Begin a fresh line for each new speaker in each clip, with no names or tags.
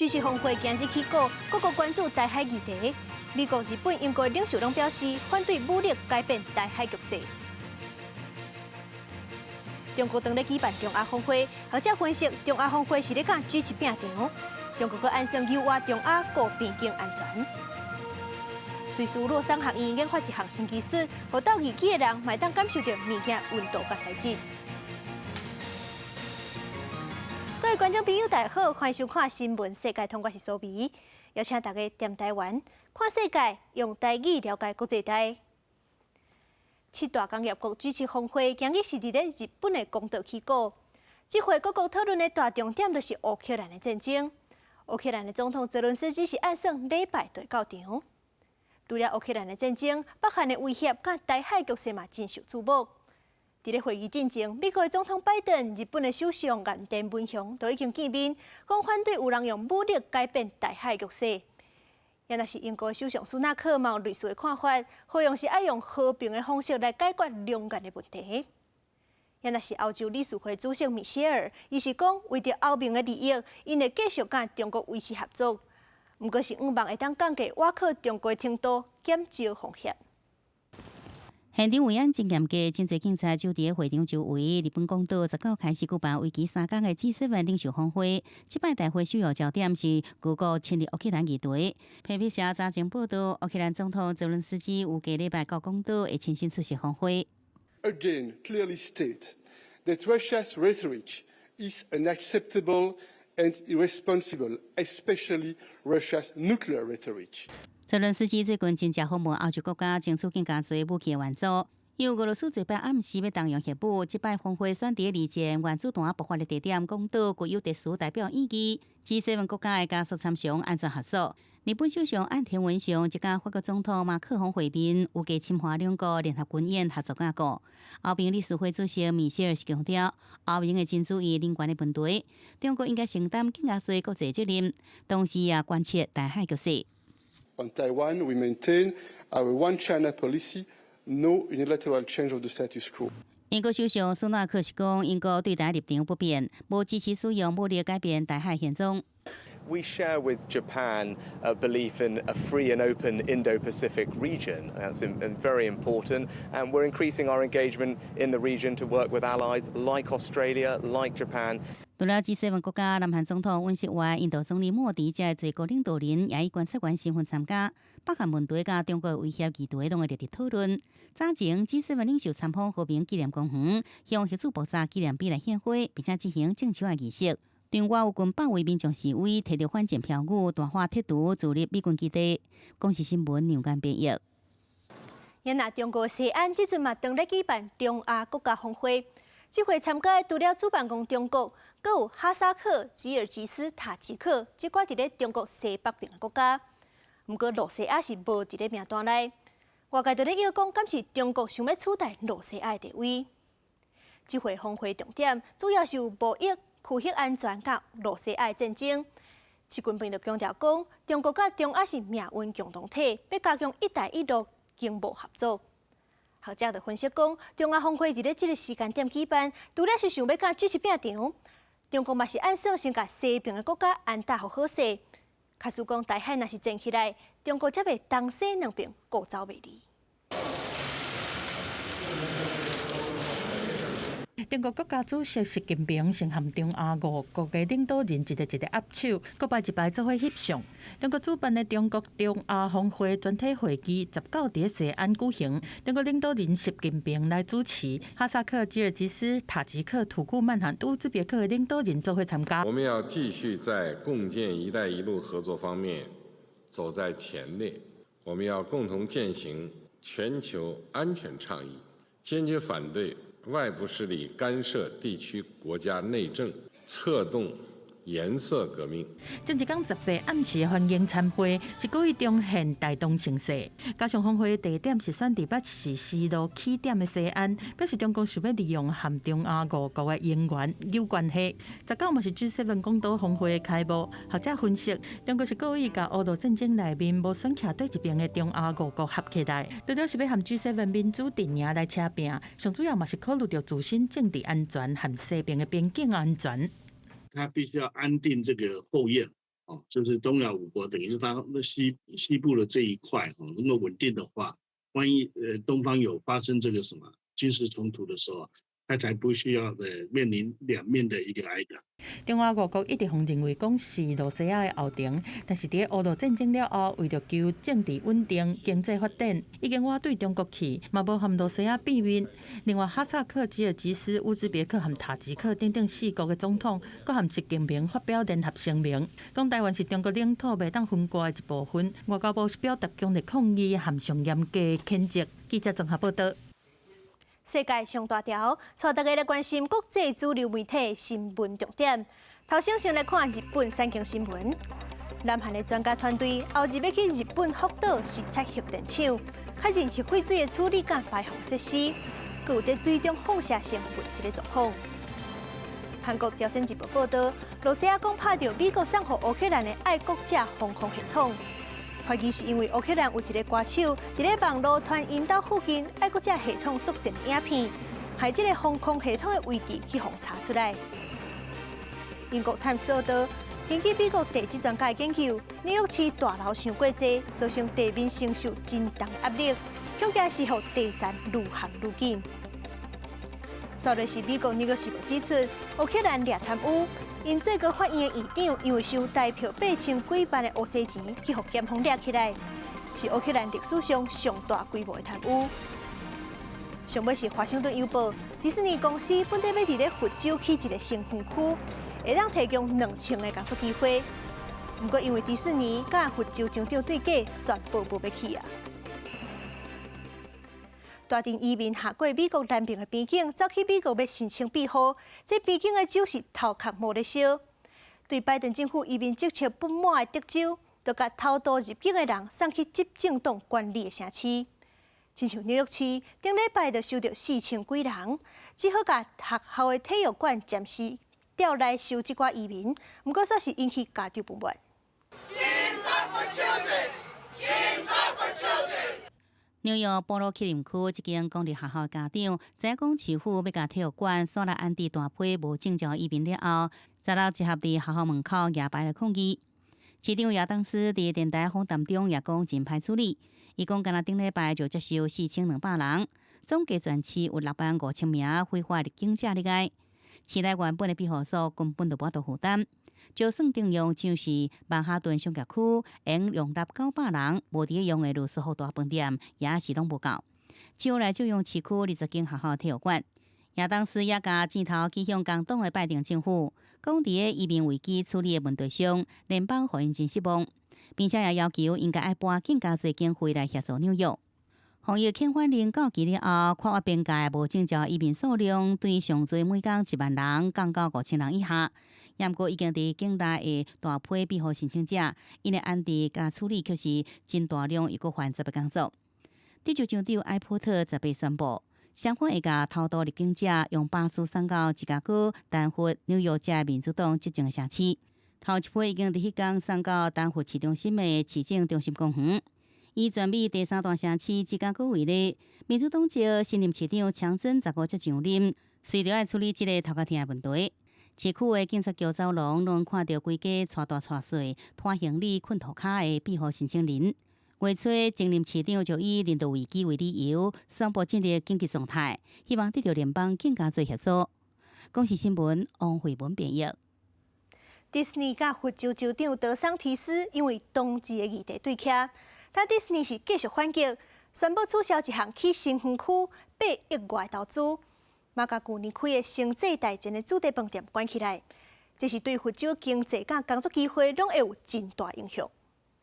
G7峰會今日起鼓，各國關注台海議題。美國、日本、英國領袖攏表示反對武力改變台海局勢。中國當咧舉辦中亞峰會，學者分析中亞峰會是咧佮 G7 拚場。中國閣按算優化中亞各邊境安全。瑞士洛桑學院研發一項新技術，予鬥義機的人嘛會當感受著物件溫度佮材質。各位觀眾朋友，大家好，歡迎收看《新聞世界通》，我是蘇美，邀請大家踮台灣看世界，用台語了解國際大。七大工業國 G7峰會今日是佇咧日本的廣島起鼓。這回各國討論的大重點就是烏克蘭的戰爭。烏克蘭的總統澤倫斯基是按算禮拜就會到場。除了烏克蘭的戰爭，北韓的威脅佮台海局勢嘛真受矚目。佇咧會議進前，美國的總統拜登、日本的首相岸田文雄都已經見面，講反對有人用武力改變台海局勢。也若是英國首相蘇納克嘛有類似的看法，好像是愛用和平的方式來解決兩岸的問題。也若是歐洲理事會主席米歇爾，伊是講為著歐盟的利益，𪜶會繼續佮中國維持合作。毋過是向望會當降低倚靠中國的程度，減少風險。
現場維安真嚴格，真濟警察就佇會場周圍。日本廣島19開始舉辦為期3工的 G7 領袖峰會。這擺大會首要焦點是俄國侵入烏克蘭議題。彭博社早前報道，烏克蘭總統澤倫斯基預計禮拜到廣島會親身出席峰會。
Again, clearly state that Russia's rhetoric is unacceptable and irresponsible, especially Russia's nuclear rhetoric.
澤倫斯基最近真正訪問歐洲國家，爭取更加濟武器援助。因為俄羅斯這擺暗示欲動用核武，這擺峰會選佇二戰原子彈爆發的地點廣島，具有特殊代表意義。G7 國家會加速參詳安全合作。日本首相岸田文雄則佮法國總統馬克宏會面，預計深化兩國聯合軍演合作架構。歐盟理事會主席米歇爾是強調，歐盟會真注意人權的問題，中國應該承擔更加濟國際責任，同時也關切台海局勢。
On Taiwan, we maintain our One China policy, no unilateral change of the status quo.
英國首相蘇納克是講，英國對台立場不變，無支持使用武力改變台海現狀。
We share with Japan a belief in a free and open Indo-Pacific region. That's very important. And we're increasing our engagement in the region to work with allies like Australia, like Japan.
除了 G7 國家，南韓總統尹錫悅、印度總理莫迪這濟國領導人也以觀察員身份參加。北韓問題佮中國威脅議題攏會熱烈討論。早前 G7 領袖參訪和平紀念公園，向核子爆炸紀念碑來獻花，並且進行靜手的儀式。另外有近百位民眾示威，提著反戰標語，大喊撤除駐日美軍基地。公視新聞梁間編譯。
也若中國西安這陣嘛當咧舉辦中亞國家峰會，這回參加除了主辦國中國，閣有哈薩克、吉爾吉斯、塔吉克這寡佇咧中國西北邊的國家。毋過露西亞是無佇咧名單內。外界就咧臆講，敢是中國想欲取代露西亞的地位？這回峰會重點主要是有貿易、區域安全佮露西亞的戰爭。習近平就強調講，中國佮中亞是命運共同體，欲加強「一帶一路」經貿合作。學者就分析講，中亞峰會佇咧這個時間點舉辦，除了是想欲佮 G7 拚場，中國嘛是按算先共西爿的國家安搭予好勢。假使講台海若是戰起來，中國才袂東西兩邊顧走袂離。
中國國家主席習近平先和中亞五國的領導人一个一个握手，閣排一排做伙翕相。中國主辦的中國中亞峰會全體會議19佇西安舉行，中國領導人習近平來主持，哈薩克、吉爾吉斯、塔吉克、土庫曼和烏茲別克的領導人做伙參加。
我們要繼續在共建“一帶一路”合作方面走在前列，我們要共同踐行全球安全倡議，堅決反對外部勢力干涉地區國家內政，策動顏色革命。
前一工18暗時歡迎參會，是故意重現大唐盛世。加上峰會地點是選佇捌是絲路起點的西安，表示中國想欲利用和中亞五國的姻緣有關係。19嘛是 G7 廣島峰會的開幕，學者分析，中國是故意共烏俄戰爭內面無選徛佗一邊的中亞五國合起來，除了是欲和 G7 民主陣營來車拚，上主要嘛是考慮著自身政治安全和西爿的邊境安全。
他必須要安定這個後院。哦，就是東亞五國，等於是它那西部的這一塊，哦，能夠穩定的話，萬一東方有發生這個什麼軍事衝突的時候，他才不需要面臨兩面的一個挨打。
中亞五國一直予認為講是露西亞的後庭，但是佇烏俄戰爭了後，為著求政治穩定、經濟發展，已經倚對中國去，嘛無和露西亞見面。另外，哈薩克、吉爾吉斯、烏茲別克和塔吉克等等四國的總統，閣和習近平發表聯合聲明，講臺灣是中國領土袂當分割的一部分。外交部是表達強烈抗議和上嚴格譴責。記者綜合報道。
世界上大條，帶大家來關心國際主流媒體新聞重點。頭先先來看日本產經新聞。南韓的專家團隊後日欲去日本福島視察核電廠，確認核廢水的處理佮排放設施，閣有這水中放射性物質的狀況。韓國朝鮮日報報導，露西亞講拍著美國送予烏克蘭的愛國者防空系統。懷疑是因為烏克蘭有一个歌手佇咧網路傳𪜶兜附近愛國者系統作戰影片，害這个防空系統的位置去予查出來。英國泰晤士報導，根據美國地質專家的研究，紐約市大樓傷過濟，造成地面承受真重壓力，恐驚是予地層愈陷愈緊。煞落是美國紐約時報指出，烏克蘭掠貪污。𪜶最高法院的院長因為收台票8000幾萬的烏西錢，去予檢方掠起來，是烏克蘭歷史上上大規模的貪污。上尾是華盛頓郵報，迪士尼公司本底欲佇咧佛州起一个新園區，會當提供2000个工作機會。毋過因為迪士尼佮佛州州長對決，宣布無欲起啊。大陣移民跨過美國南邊的邊境，走去美國欲申請庇護。這邊境的州是頭殼冒咧燒。對拜登政府移民政策不滿的德州，就共偷渡入境的人送去執政黨管理的城市。親像紐約市，頂禮拜就收著4000幾人，只好共學校的體育館暫時調來收這寡移民。毋過煞是引起家長不滿。
Gyms for children! Gyms for children!
紐約布魯克林區一間公立學校家長，知影講市府欲共體育館徙來安置大批無證照移民了後，十六集合佇學校門口舉牌來抗議。市長亞當斯佇電台訪談中也講真歹處理，伊講干焦頂禮拜就接受4200人，總計全市有6萬5千名非法入境者佇內。市內原本的庇護所根本就無法度負擔，就算動用像是曼哈頓商業區，會容納900人，無佇咧用的羅斯福大飯店，也是攏無夠。只好來借用市區20間學校體育館。亞當斯也共箭頭指向共黨的拜登政府，講佇咧移民危機處理的問題上，聯邦予𪜶真失望，並且也要求應該愛撥更加濟經費來協助紐約。防疫遣返令到期了後，跨越邊界無證照移民數量對上濟每工1萬人降到5000人以下。毋過已經佇境內的大批庇護申請者，𪜶的安置佮處理卻是真大量又閣繁雜的工作。德州州長艾波特18宣布，雙方會共偷渡入境者用巴士送到芝加哥、丹佛、紐約這民主黨執政的城市。頭一批已經佇彼工送到丹佛市中心的市政中心公園。以全美第三大城市芝加哥為例，民主黨籍新任市長強森15才上任，隨著愛處理這个頭殼疼的問題。市區的警察局走廊攏看著規家帶大帶細拖行李睏塗跤的庇護申請人。月初，前任市長就以人道危機為理由，宣布進入緊急狀態，希望得到聯邦更加濟協助。公視新聞王慧文編譯。
迪士尼佮佛州州長德桑提斯因為同志的議題對徛，但迪士尼是繼續反擊，宣布取消一項去新園區8億外投資，嘛共舊年開的星際大戰的主題飯店關起來，這是對佛州經濟佮工作機會攏會有真大影響。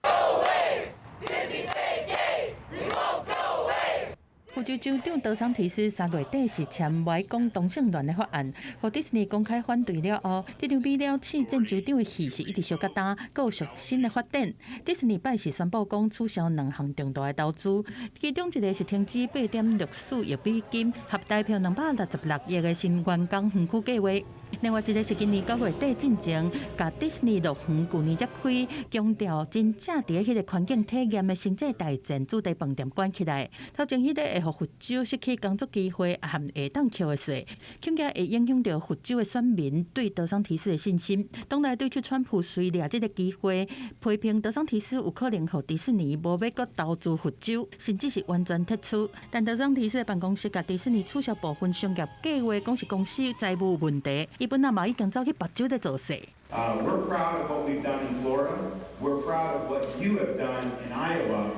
Go away! Disney say gay, we won't go away.
佛州州長德桑提斯3月底是簽歪講同性戀的法案，予迪士尼公開反對了後，這場比了試戰州長的戲是一直燒較焦，閣有屬新的發展。迪士尼拜四宣布講取消兩項重大的投資，其中一个是停止8.64億美金，合台票266億的新員工園區計劃。另外一个是今年9月底進前，共迪士尼樂園舊年才開，強調真正佇彼个環境體驗的星際大戰主題飯店關起來。頭前彼个會予予佛州失去工作機會，和會當扣的稅，恐驚會影響著佛州的選民對德桑提斯的信心。黨內對手川普隨掠這个機會，批評德桑提斯有可能予迪士尼無欲閣投資佛州，甚至是完全撤出。但德桑提斯的辦公室共迪士尼取消部分商業計劃，講是公司財務問題。伊本來嘛已經走去別州咧造勢。
We're proud of what we've done in Florida. We're proud of what you have done in Iowa.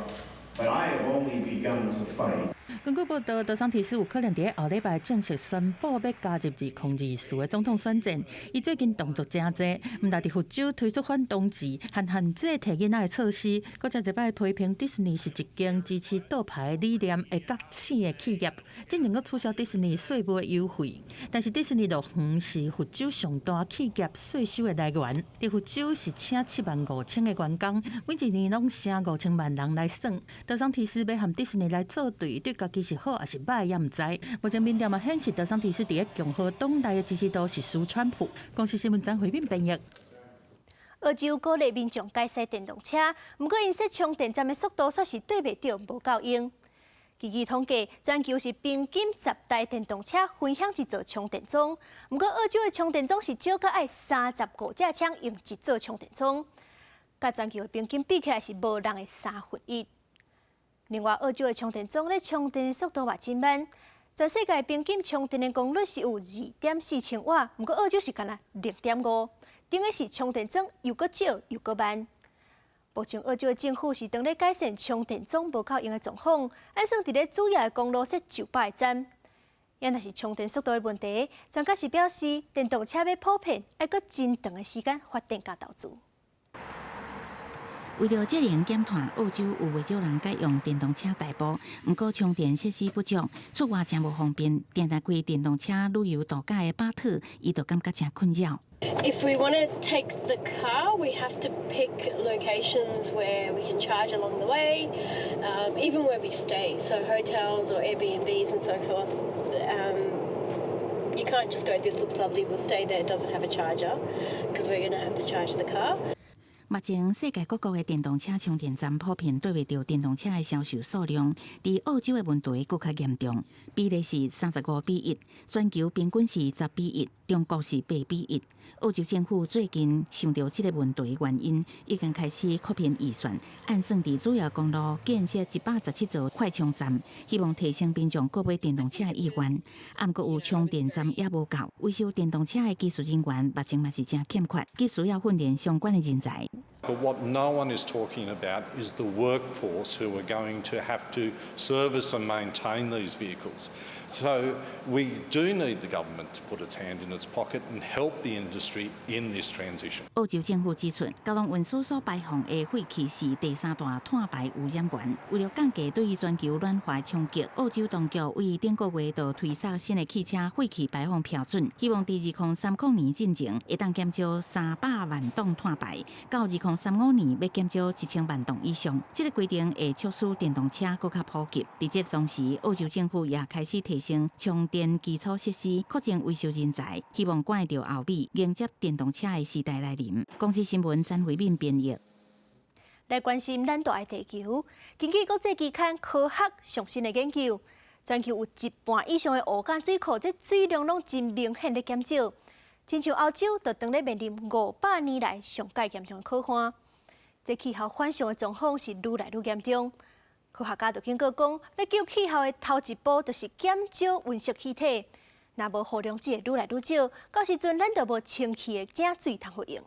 But I have only begun to fight.
根據報道，德桑提斯有可能佇後禮拜正式宣布欲加入2024的總統選戰。伊最近動作誠濟，毋但佇佛州推出反同志和限制提囡仔的措施，閣誠濟擺批評迪士尼是一間支持倒牌理念會覺醒的企業，進前閣取消迪士尼稅務的優惠。但是迪士尼樂園是佛州上大企業稅收的來源，佇佛州是請7萬5千个員工，每一年攏請5000萬人來耍。德桑提斯欲和迪士尼來作對，對家己是好抑是䆀也毋知。目前民調嘛顯示，德桑提斯佇共和黨內的支持度是輸川普。公視新聞張惠敏編譯。
澳洲鼓勵民眾改駛電動車，毋過𪜶設充電站的速度煞是對袂著，無夠用。根據統計，全球是平均10台電動車分享一座充電樁，毋過澳洲的充電樁是少甲愛35隻車用一座充電樁，佮全球的平均比起來是無人的三分一。另外，澳洲的充電樁咧充電的速度嘛真慢，全世界平均充電的功率是有2.4千瓦，毋過澳洲是干焦0.5，等於是充電樁又閣少又閣慢。目前澳洲的政府是當咧改善充電樁無夠用的狀況，按算佇咧主要的公路設900個站。也若是充電速度的問題，專家是表示，電動車欲普遍，愛閣真長的時間發展佮投資。
為著節能減碳，澳洲有袂少人改用電動車代步，毋過充電設施不足，出外誠無方便。定定開電動車旅遊度假的巴特，伊就感覺誠困擾。
If we want to take the car, we have to pick locations where we can charge along the way, even where we stay. So hotels or Airbnbs and so forth. You can't just go, "This looks lovely, we'll stay there. It doesn't have a charger," because we're going to have to charge the car.
目前世界各國的電動車充電站普遍對袂著電動車的銷售數量，佇澳洲的問題閣較嚴重，比例是35比1，全球平均是10比1，中國是8比1。澳洲政府最近想著這个問題原因，已經開始擴編預算，按算佇主要公路建設117座快充站，希望提升民眾購買電動車的意願。毋過有充電站也無夠，維修電動車的技術人員目前嘛是誠欠缺，急需要訓練相關的人才。
But what no one is talking about is the workforce who are going to have to service and maintain these vehicles. So we do need the government to put its hand in its pocket and help the industry in this transition.
澳洲政府指出，交通運輸所排放的廢氣是第三大碳排污染源。為著降低對於全球暖化的衝擊，澳洲當局為頂個月就推出新的汽車廢氣排放標準，希望佇2030年進前會當減少300萬噸碳排，到2035年欲減少1000萬噸以上。這个規定會促使電動車閣較普及。佇這同時，澳洲政府也開始提升充電基礎設施，擴增維修人才，希望趕會著後尾迎接電動車的時代來臨。公視新聞詹惠敏編譯。
來關心咱蹛的地球。根據國際期刊《科學》上新的研究，全球有一半以上的湖佮水庫，這水量攏真明顯咧減少。親像歐洲，就當咧面臨500年來上蓋嚴重的乾旱。這氣候反常的狀況是愈來愈嚴重。科學家就警告講，欲救氣候的頭一步，就是減少溫室氣體。若無雨量只會愈來愈少，到時陣咱就無清氣的井水通予用。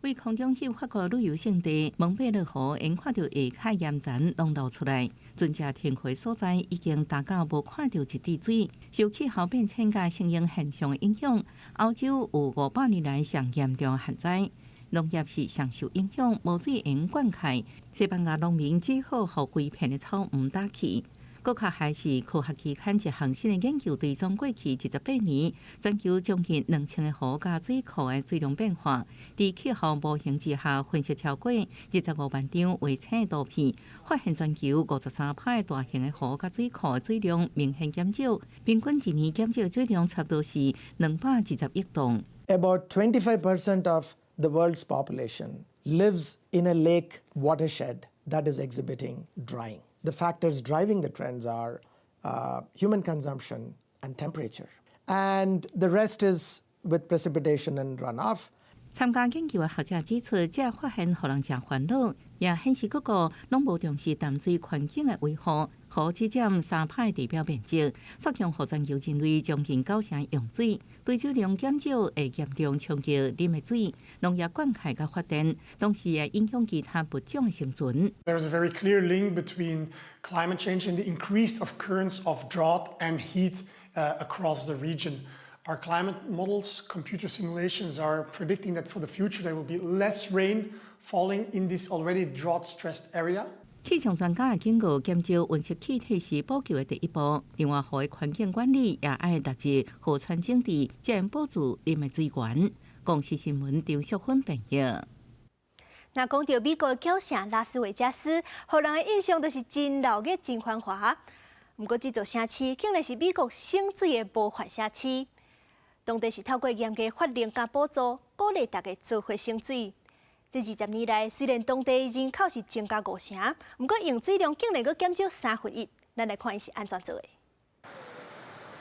位空中翕法國旅遊勝地蒙貝勒湖，眼看著下海岩層攏露出來，船隻停靠所在已經焦到無看著一滴水。受氣候變遷佮聖嬰現象的影響，歐洲有500年來上嚴重旱災，農業是上受影響，無水用灌溉，西班牙農民只好予規片的草毋打去。閣較害是科學期刊一項新的研究追蹤過去28年全球將近2000個湖佮水庫的水量變化，佇氣候模型之下分析超過25萬張衛星圖片，發現全球53%的大型的湖佮水庫的水量明顯減少，平均一年減少的水量差不多是220億噸。
About 25% of the world's population lives in a lake watershed that is exhibiting drying. The factors driving the trends are human consumption and temperature. And the rest is with precipitation and runoff.
參加研究的學者指出，這發現予人誠煩惱，也顯示各國攏無重視淡水環境的維護。河只佔3%的地表面積，卻強予全球人類將近九成用水，堆積量減少會嚴重衝擊啉的水、農業灌溉佮發電，同時也影響其他物種的生存。
There is a very clear link between climate change and the increased occurrence of drought and heat across the region. Our climate models, computer simulations are predicting that for the future there will be less rain falling in this already drought-stressed area.
氣象專家警告，減少溫室氣體是補救的第一步。另外，河的環境管理也愛納入河川整治，才能保住啉的水源。公視新聞張淑芬編譯。
若講著美國的嬌城拉斯維加斯，予人的印象就是真鬧熱、真繁華。毋過，這座城市竟然是美國省水的模範城市。當地是透過嚴格法令佮補助，鼓勵大家做伙省水。這20年來，雖然當地人口是增加五成，毋過用水量竟然閣減少三分一。咱來看伊是按怎做的。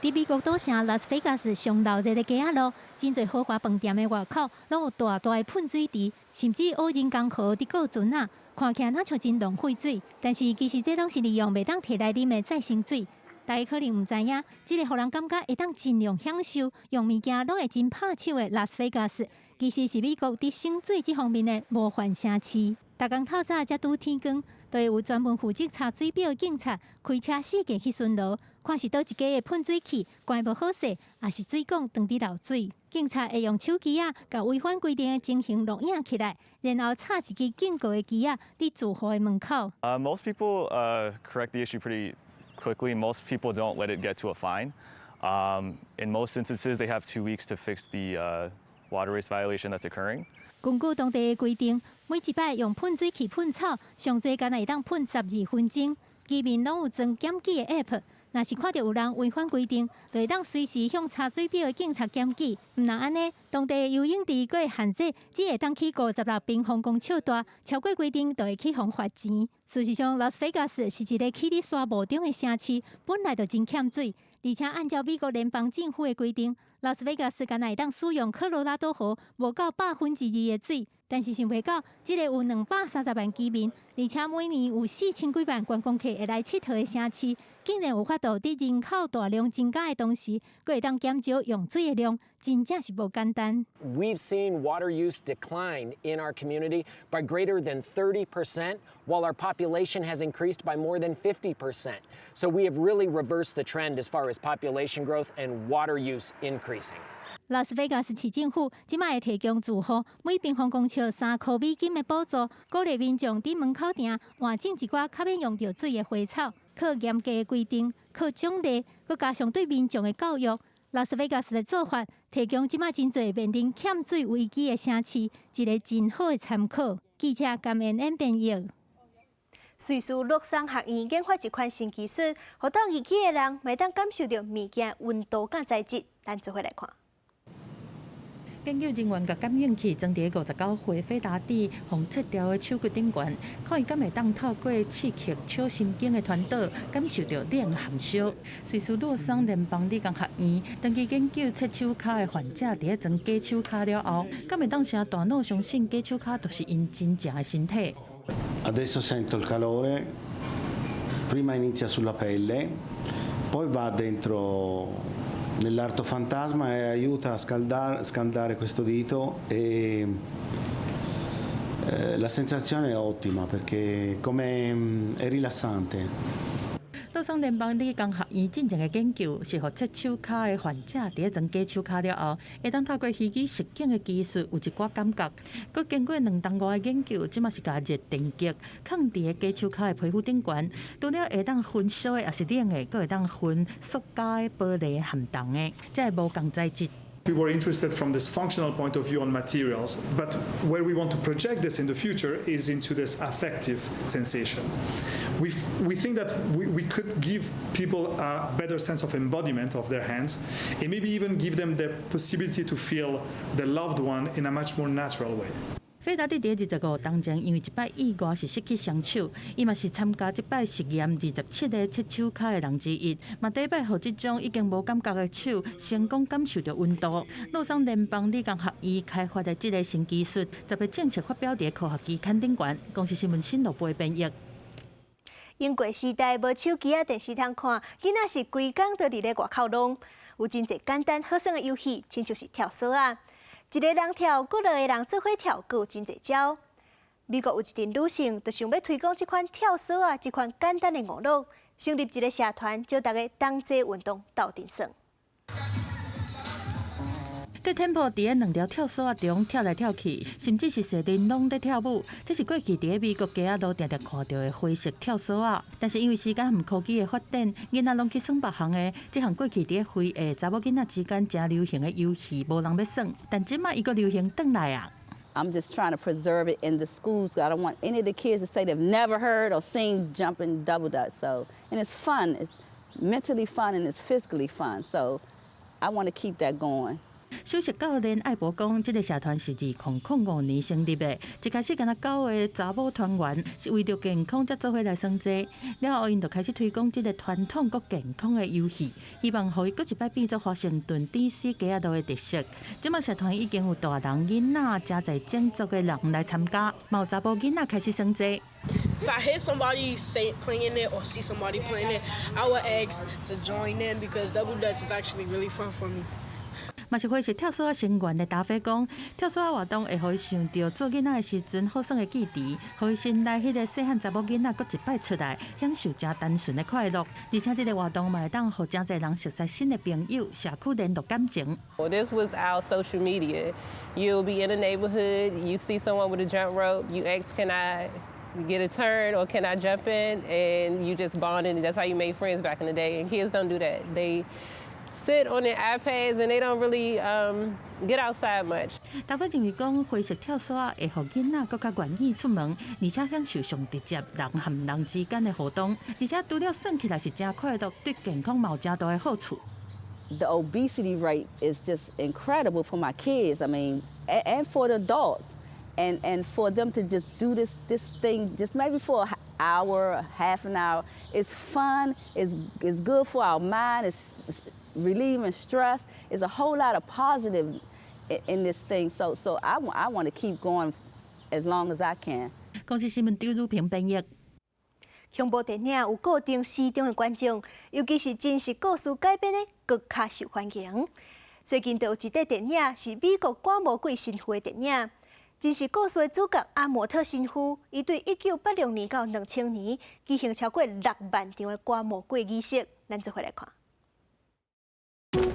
佇美國賭城拉斯維加斯上鬧熱的街仔路，真濟豪華飯店的外口，攏有大大的噴水池，甚至有人工河佇過船仔，看起來若像真浪費水。但是其實這攏是利用袂當提來啉的再生水。大家可能毋知影，這个予人感覺會當盡量享受，用物件攏會真拍手的拉斯維加斯，其實是美國佇省水這方面的模範城市。逐工透早才拄天光，就會有專門負責查水表的警察開車四界去巡邏，看是佗一家的噴水器關無好勢，抑是水管斷佇漏水。警察會用手機仔共違反規定的情形錄影起來，然後插一支警告的旗仔佇住戶的門口。
Most people correct the issue pretty quickly. Most people don't let it get to a fine. In most instances, they have 2 weeks to fix the water waste violation that's occurring.
根據當地的規定，每一擺用噴水器噴草，上濟干焦會當噴12分鐘。居民攏有裝檢舉的 App，若是看著有人違反規定，就會當隨時向查水表的警察檢舉。毋但按呢，當地的游泳池閣會限制，只會當起56平方公尺大，超過規定就會去予罰錢。事實上，拉斯維加斯是一个起佇沙漠中的城市，本來就真欠水，而且按照美國聯邦政府的規定，拉斯維加斯干焦會當使用科羅拉多河無夠2%的水。但是想袂到，這个有230萬居民，而且每年有4000幾萬觀光客會來𨑨迌的城市，竟然有法度佇人口大量增加的同時，閣會當減少用水的量，真正是無簡單。
We've seen water use decline in our community by greater than 30%, while our population has increased by more than 50%. So we have really reversed the trend as far as population growth and water use increasing.
拉斯維加斯市政府這擺會提供住戶每平方公尺3箍美金的補助，鼓勵民眾佇門口埕換種一寡較免用著水的花草，靠嚴格的規定，靠獎勵，閣加上對民眾的教育，拉斯維加斯的做法，提供這擺真濟面臨欠水危機的城市一个真好的參考。記者甘恩恩編譯。
瑞士洛桑學院研發一款新技術，予鬥義肢的人嘛會當感受著物件溫度佮材質。咱做伙來看。
研究人員共感應器裝佇59歲費達蒂予切掉的手骨頂懸，看伊敢會當透過刺激小神經的傳導，感受著冷和燒。瑞士洛桑聯邦理工學院長期研究切手跤的患者，佇咧裝假手跤了後，敢會當誠大腦相信假手跤就是𪜶真正的身體。
Adesso sento il calore, prima inizia sulla pelle, poi va dentro nell'arto fantasma e aiuta a scaldare questo dito e la sensazione è ottima perché come è rilassante.
洛桑聯邦理工學院進前的研究是予切手跤的患者佇咧裝假手跤了後，會當透過虛擬實境的技術有一寡感覺。閣經過2冬外的研究，這馬是共熱電極囥佇咧假手跤的皮膚頂懸，除了會當分燒的，抑是冷的，閣會當分塑膠的、玻璃和銅的，這個無仝材質。
We were interested from this functional point of view on materials, but where we want to project this in the future is into this affective sensation. We think that we could give people a better sense of embodiment of their hands and maybe even give them the possibility to feel the loved one in a much more natural way.
費達迪佇25冬前因為一擺意外是失去雙手，伊嘛是參加這擺實驗27個切手跤的人之一，嘛第一擺予這種已經無感覺的手成功感受著溫度。洛桑聯邦理工學院開發的這个新技術，10日正式發表佇科學期刊頂懸。公視新聞新羅播編譯。
英國時代無手機仔電視通看，囡仔是規工都佇咧外口弄。有真濟簡單好耍的遊戲，親像是跳索仔，一个人跳，閣兩个人做伙跳，閣有真濟招。美國有一陣女性，就想欲推廣這款跳索仔，這款簡單的娛樂，成立一个社團，招大家同齊運動鬥陣耍。
對天婆佇咧兩條跳索仔中跳來跳去，甚至是踅輪攏咧跳舞，這是過去佇咧美國街仔路定定看著的花式跳索仔。但是因為時間和科技的發展，囡仔攏去耍別項的，這項過去佇咧非裔查某囡仔之間誠流行的遊戲，無人欲耍。但這擺伊閣流行轉來啊！
I'm just trying to preserve it in the schools. I don't want any of the kids to say they've never heard or seen jumping double dutch. So, and it's fun. It's mentally fun and it's physically fun. So, I want to keep that going.
首席教練艾博講，這个社團是2005年成立的，一開始敢若九个查某團員是為著健康才做伙來耍這，了後𪜶就開始推廣這个傳統閣健康的遊戲，希望予伊閣一擺變做華盛頓 D.C. 街仔路的特色。這擺社團已經有大人、囡仔、誠濟種族的人來參加，嘛有查埔囡仔開始耍這。
If I hear somebody say playing it or see somebody playing it, I would ask to join in because double dutch is actually really fun for me.
嘛是花式跳索仔成員的達飛講，跳索仔活動會予伊想著做囡仔的時陣好耍的記憶，予伊心內彼个細漢查某囡仔閣一擺出來，享受誠單純的快樂。而且這个活動嘛會當予誠濟人熟悉新的朋友，社區聯絡感情。
Well, this was our social media. You'll be in a neighborhood, you see someone with a jump rope, you ask, "Can I get a turn or can I jump in?" And you just bonded, and that's how you made friends back in the day. And kids don't do that. They sit on their iPads and they don't really get outside much.
大伙認為講，花式跳索仔會予囡仔閣較願意出門，而且享受上直接人和人之間的互動，而且除了耍起來是誠快樂，對健康嘛有誠大的好處。
The obesity rate is just incredible for my kids. I mean, and for the adults. And for them to just do this thing, just maybe for an hour, half an hour, it's fun, it's good for our mind, it's relieving stress. It's a whole lot of positive in this thing. So I want to keep going as long as I can.
公視新聞張如平編譯。
恐怖電影有固定市場的觀眾，尤其是真實故事改編的，閣較受歡迎。最近就有一塊電影是美國趕魔鬼神父的電影。真實故事的主角阿莫特神父，伊對1986年到2000年舉行超過6萬場的趕魔鬼儀式。咱做伙來看。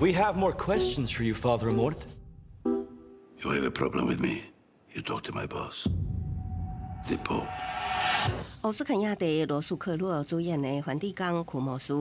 We have more questions for you, Father Amorth.
You have a problem with me? You talk to my boss, the Pope.
奧斯卡影帝羅素克洛主演的《梵蒂岡驅魔師》，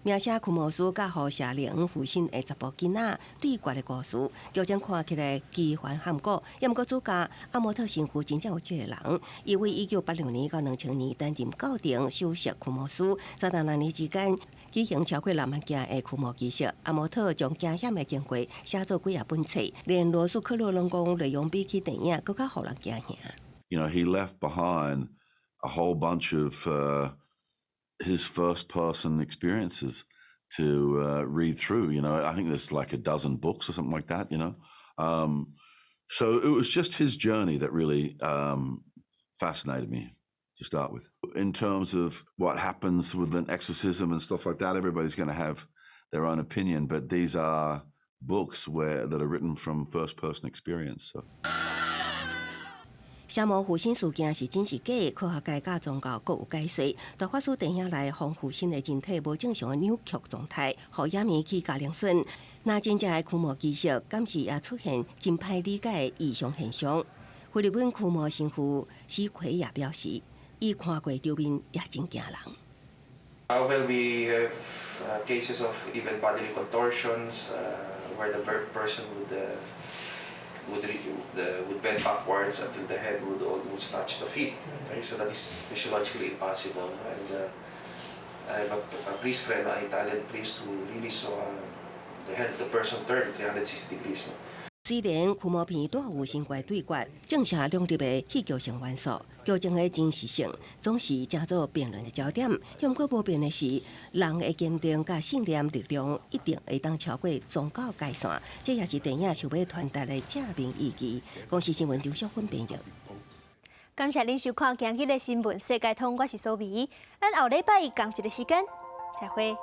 描寫驅魔師佮予邪靈附身的查埔囡仔對決的故事，劇情看起來奇幻譀古。也毋過主角阿莫特神父真正有這个人，伊為1986年到2000年擔任教廷首席驅魔師，36年之間舉行超過6萬件的驅魔儀式。阿莫特將驚險的經過寫做幾仔本冊，連羅素克洛攏講內容比起電影閣較予人驚嚇。
He left behind a whole bunch of his first person experiences to read through. I think there's like a dozen books or something like that. So it was just his journey that really fascinated me to start with. In terms of what happens with an exorcism and stuff like that, everybody's going to have their own opinion, but these are books where that are written from first person experience. So.
邪魔附身事件是真是假？科學界佮宗教各有解說。大法師電影內防附身的人體無正常的扭曲狀態，予影迷去加靈順。若真正的驅魔儀式，敢是也出現真歹理解的異常現象？菲律賓驅魔神父許奎也表示，伊看過場面也真驚人。
Well, we have cases of even bodily contortions where the person would bend backwards until the head would almost touch the feet. Okay, so that is physiologically impossible. And I have a priest friend, an Italian priest, who really saw the head of the person turn 360 degrees. No?
雖然驅魔片帶有神怪對決，正邪兩立的戲劇性元素，劇情的真實性總是成做辯論的焦點。毋過無變的是，人的堅定佮信念力量一定會當超過宗教界線，這也是電影想欲傳達的正面意義。公視新聞劉小芬編譯。
感謝您收看今日的新聞世界通，我是蘇美。咱後禮拜仝一个時間，再會。